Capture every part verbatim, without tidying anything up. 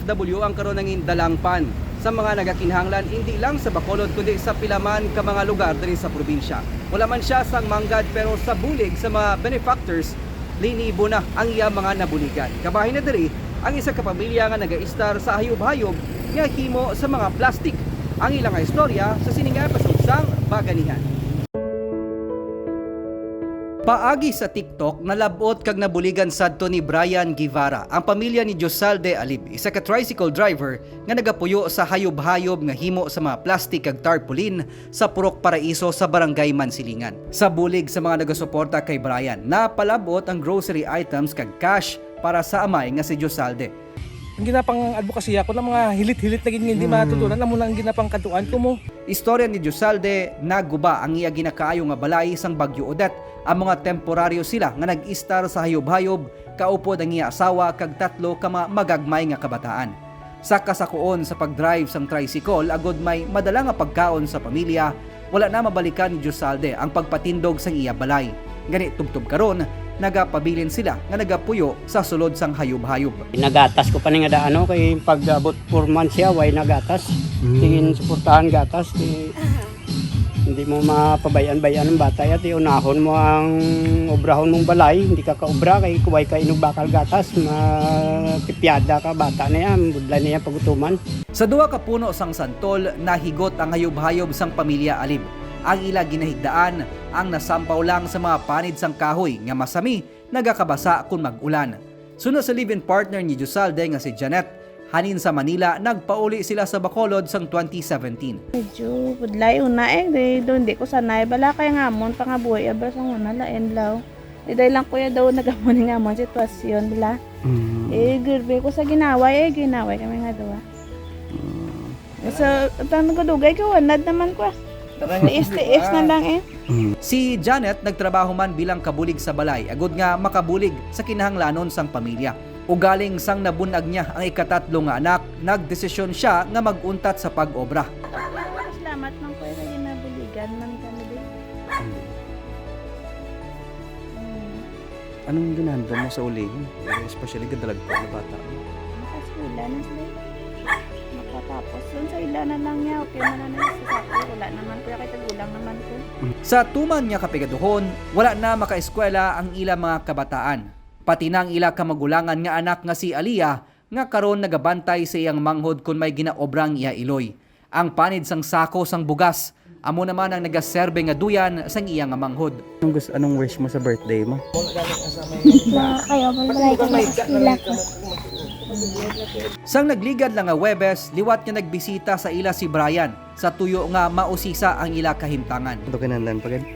W ang karon nangin dalangpan sa mga nagakinahanglan, hindi lang sa Bacolod kundi sa pila man ka mga lugar diri sa probinsya. Wala man siya sang manggad, pero sa bulig sa mga benefactors, linibo na ang iya mga nabuligan. Kabahin na diri ang isa ka pamilya nga nagaistar sa hayop-hayop nga himo sa mga plastik. Ang ila nga istorya sa sini nga episode sang Baganihan. Paagi sa TikTok, nalab-ot kag nabuligan sadto ni Brian Guevara ang pamilya ni Josalde Alib, isa ka tricycle driver nga nagapuyo sa hayop-hayop nga himo sa mga plastik kag tarpaulin sa Purok Paraiso sa Barangay Mansilingan. Sa bulig sa mga nagasuporta kay Brian, napalab-ot ang grocery items kag cash para sa amay nga si Josalde. Ang ginapang advokasya ko na mga hilit-hilit lagi nga hindi Mm. matutunan, amo na ang ginapang kadtuan ko mo. Istorya ni Josalde, naguba ang iya ginakaayo nga balay sang Bagyo Odette. Amo nga temporaryo sila nga nag-istar sa hayop-hayop, kaupod ang iya asawa kag tatlo ka mga magagmay nga kabataan. Sa kasakuon sa pag-drive sang tricycle agud may madala nga pagkaon sa pamilya, wala na mabalikan ni Josalde ang pagpatindog sang iya balay. Gani, tubtob karon, nagapabilin sila nga nagapuyo sa sulod sang hayop-hayop. Nagatas ko pa ni nga da, ano, kay pag-abot four months siya, way nagatas. Mm. Tingin suportahan gatas, kay hindi mo mapabayan-bayan ang bata, ya, ti unahon mo ang obrahon mong balay, hindi ka kaobra, kay kuway ka inog bakal gatas, matipyada ka, bata na yan, budlay na yan pagutuman. Sa duha ka puno sang santol, nahigot ang hayop-hayop sang pamilya Alib. Ang ila ginahigdaan, ang nasampaw lang sa mga panid sang kahoy nga masami, nagakabasa kon mag-ulan. Suno sa live-in partner ni Josalde nga si Janet, hanin sa Manila, nagpauli sila sa Bacolod sang twenty seventeen. Medyo budlay una eh, di, do, hindi ko sanay. Bala kay nga amon, pangabuhi, abra sa una, lain law. Di dahil lang kuya daw nagamon nga amon sitwasyon, bala. Mm. Eh, grabe ko sa ginaway, eh, ginaway kami nga duwa. Mm. So, ang nagudugay ko, wanad naman ko. Tiis-tiis na lang eh. Mm. Si Janet nagtrabaho man bilang kabulig sa balay, agud nga makabulig sa kinahanglanon sang pamilya. Ugaling sang nabun-ag niya ang ikatatlo nga anak, nagdesisyon siya nga mag-untat sa pag-obra. Salamat man ko sa ginabuligan man kami din. Mm. Anong ginahandom mo sa ulihi? Eh, especially gadalag pa ang bata mo. Makaeskwela na sila. Makatapos. Yun sa ila na lang niya, okay na lang na sa ako. Wala naman ko, kay tagulang naman ko. Sa tuman nga kapigaduhon, wala na makaeskwela ang ila mga kabataan. Pati na ang ila kamagulangan nga anak nga si Aliyah, nga karon nagabantay sa iyang manghod kon may ginaobra ang iya iloy. Ang panid sang sako sang bugas, amo naman ang nagaserbe nga duyan sang iya nga manghod. Anong gus-, anong wish mo sa birthday mo? Makakayo, balay ko, makaeskwela ko. Sang nagligad lang nga Huwebes, liwat nga nagbisita sa ila si Brian, sa tuyo nga mausisa ang ila kahimtangan. Ito kinahanglan pa gid?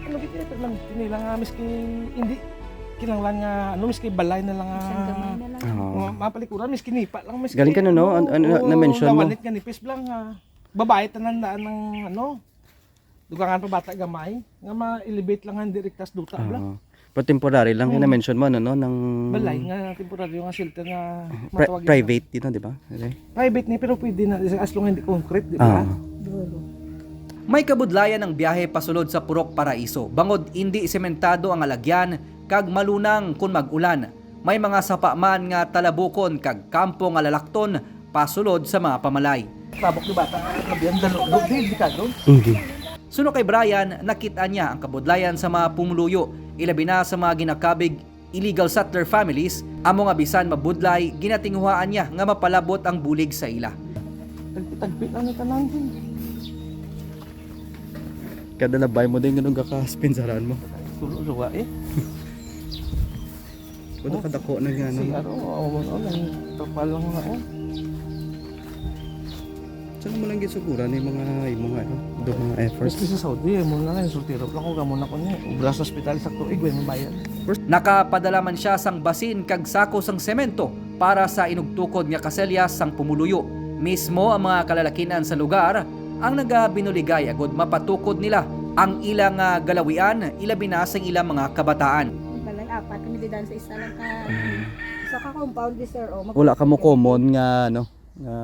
Ano gid, ito lang, kini lang nga, miski hindi, kinahanglan nga, ano, miski balay na lang nga. Isang gamay na lang. Oo. Ma-, mapalikuran, miski nipa lang, miski Galing ka na, no? ano, An-, ano, oo, na-mention mo? Nawanit nga nipis lang nga. Babae tanan daan ng, ano, dugangan pa bata gamay, nga ma-elevate lang nga direkta sa duta, bla. Oo. Pero temporary lang, Hmm. na-mention mo, ano, no, ng Balay nga temporaryo nga shelter nga pri-, matawag yun. Private, yun, di ba? Okay. Private ni, pero pwede na, as long as hindi concrete, di ba? Ah. May kabudlayan ang biyahe pasulod sa Purok Paraiso, bangod indi sementado ang alagyan kag malunang kon mag-ulan. May mga sapa man nga talabukon kag kampo nga lalakton pasulod sa mga pamalay. Tabok ni bata, grabe ang dalo-, do-, delikado. Mhm. Suno kay Brian, nakit-an niya ang kabudlayan sa mga pumuluyo, ilabi na sa mga ginakabig illegal settler families, amo nga bisan mabudlay, ginatinguhaan niya nga mapalabot ang bulig sa ila. Tagpi-tagpi lang ni tanan din. Kada labay mo din, ganun ka ka-spin sa haraan mo. Tulo, suwa eh. Wala Oh. kadako na nga, ano? Si Aro, oh, oh, oh, lang, tapal lang na, oh. Saan mo lang ginsuguran yung mga imo nga, ano, do mga efforts? Miski sa Saudi, eh, mo na lang, sultiro lang ko, kamo na ko niya. Ubra sa ospital sa tuig, way mabayad. Nakapadala man siya sang basin kag sako sang semento para sa inugtukod nga kaselya sang pumuluyo. Mismo ang mga kalalakin-an sa lugar ang nagabinuligay agud mapatukod nila ang ila nga galawian, ilabi na sang ila mga kabataan. Balay apat kami didan sa isa lang ka, Mm. isa ka compound, di, sir, oh, mag- Wala ka mo common nga, ano, nga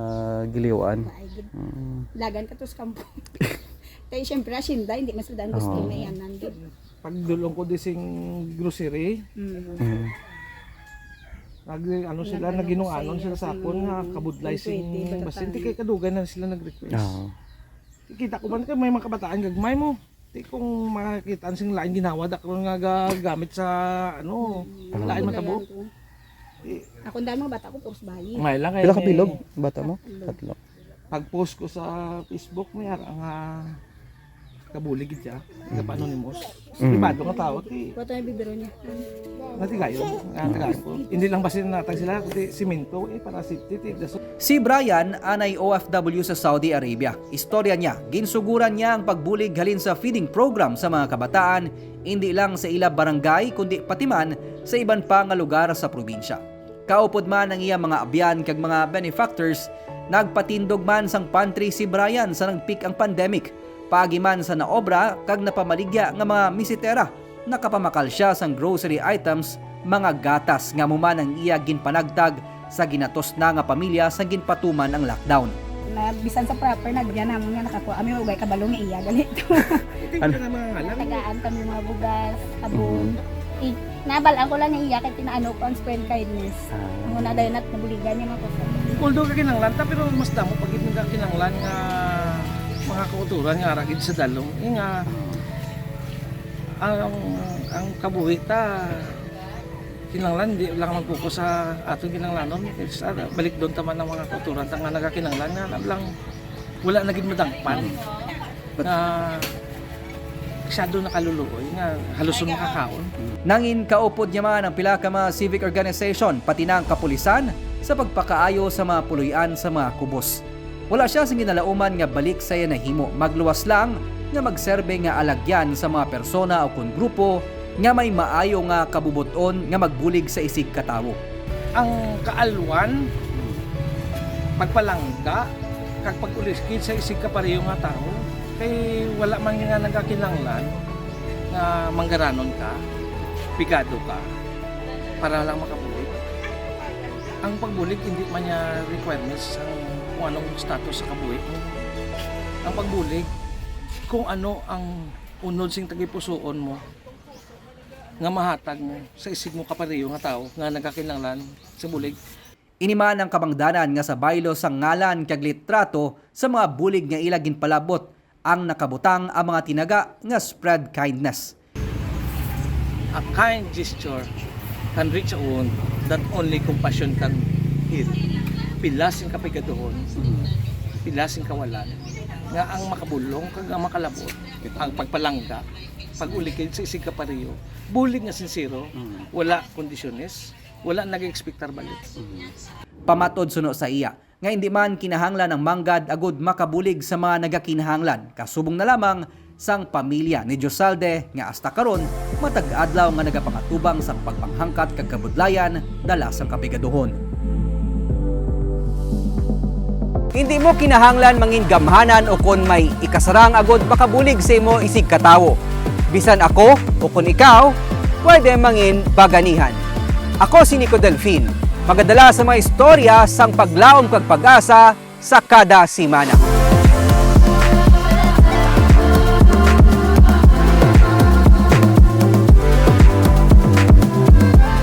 giliwaan. Ay, gid. Mm. Lagan ka to sa kampo. Kay, siyempre, asyenda, hindi man sila gusto Oo. na yan, nandun. Pagdulong ko di sing grocery. Mm. Mm. Nag, ano sila, nag-inungano sila sa akon nga kabudlay sing basin. Di kay kadugay na sila nag-request. Oo. Kita ko man kay may mga kabataan gagmay mo. Di kung makakita sing lain ginawa, dakron nga gagamit sa, ano, lain matabo. Ako, ang dami mga bata ko, puros bayi. May lang kay Pila ka may bilog bata mo? Tatlo. Tatlo. Pag-post ko sa Facebook, may ara nga kabulig gid siya, nagapa-anonymous. Mm. Pribado nga tao, ti Kuha tayo yung bibiro niya. Natigayon, natigayon ko. Hindi lang basin natag sila, kundi simento, eh, para safety, ti, daso. Si Brian anay O F W sa Saudi Arabia. Istorya niya, ginsuguran niya ang pagbulig halin sa feeding program sa mga kabataan, hindi lang sa ila barangay, kundi pati man sa iban pa nga lugar sa probinsya. Kaupod man ang iya mga abyan kag mga benefactors, nagpatindog man sang pantry si Brian sa nagpeak ang pandemic. Paagi man sa naobra kag napamaligya nga mga misitera, nakapamakal sia sang grocery items, mga gatas nga amo man ang iya ginpanagtag sa ginatos na nga pamilya sang ginpatuman ang lockdown. Na bisan sa proper na, diyan naman nga nakakuha kami, ugay kabalo nga iya, ganito. Ano? Tagaan kami mga bugas, sabon. Mhm. Eh, nabalaan ko lang nga iya kay pinaano ko ang spread kindness. Ah. Ang una dayon nat nabuligan niya mga kusa. Although kakinahanglan ta, pero mas damo pa gid nga kinahanglan nga mga kauturan nga ara gid sa dalom. Eh, nga, ang, ang kabuhi ta, kinahanglan di lang mag-focus sa aton kinahanglanon. Sa, balik doon ta man ang mga kauturan ta nga nagakinahanglan nga lang wala na gid madangpan nga masyado nakaluluoy nga halos makakaon. Nangin kaupod niya man ang pila ka mga civic organization, pati na ang kapulisan, sa pagpakaayo sa mga puloy-an sa mga kubos. Wala sia sing ginalauman nga balik sa iya nahimo, magluwas lang nga magserbe nga alagyan sa mga persona o kon grupo nga may maayo nga kabubot-on nga magbulig sa isig ka tawo. Ang kaalwan, pagpalangga, kag pag-uliskid sa isig ka pareho nga tawo, kay wala man nga nagakinahanglan nga manggaranon ka, pigado ka, para lang makabulig. Ang pagbulig hindi man niya requirements ang kung anong status sa kabuhi mo. Ang pagbulig, kung ano ang unod sing tagipusoon mo nga mahatag mo sa isig mo kapareho nga tawo nga nagakinahanglan sa bulig. Ini man ang kabangdanan nga sa baylo sang ngalan kag litrato sa mga bulig nga ila ginpalabot ang nakabutang ang mga tinaga nga spread kindness. A kind gesture can reach a wound that only compassion can heal. Pila sing kapigaduhon, pila sing kawalan, nga ang makabulong kag ang makalabot, ang pagpalangga, pag-ulikid sa isig kapareho, bulig nga sinsero, wala kondisyones, wala nag-expectar balik. Pamatod suno sa iya, nga indi man kinahanglan ang manggad agud makabulig sa mga nagakinahanglan, kasubong na lamang sang pamilya ni Josalde nga hasta karon matag adlaw nga nagapangatubang sang pagpanghangkat kag kabudlayan dala sang kapigaduhon. Indi mo kinahanglan mangin gamhanan ukon may ikasarang agud makabulig sa imo isig ka tawo. Bisan ako ukon ikaw, pwede mangin baganihan. Ako si Nico Delfin, magadala sa mga istorya sang paglaom kag pag-asa sa kada semana.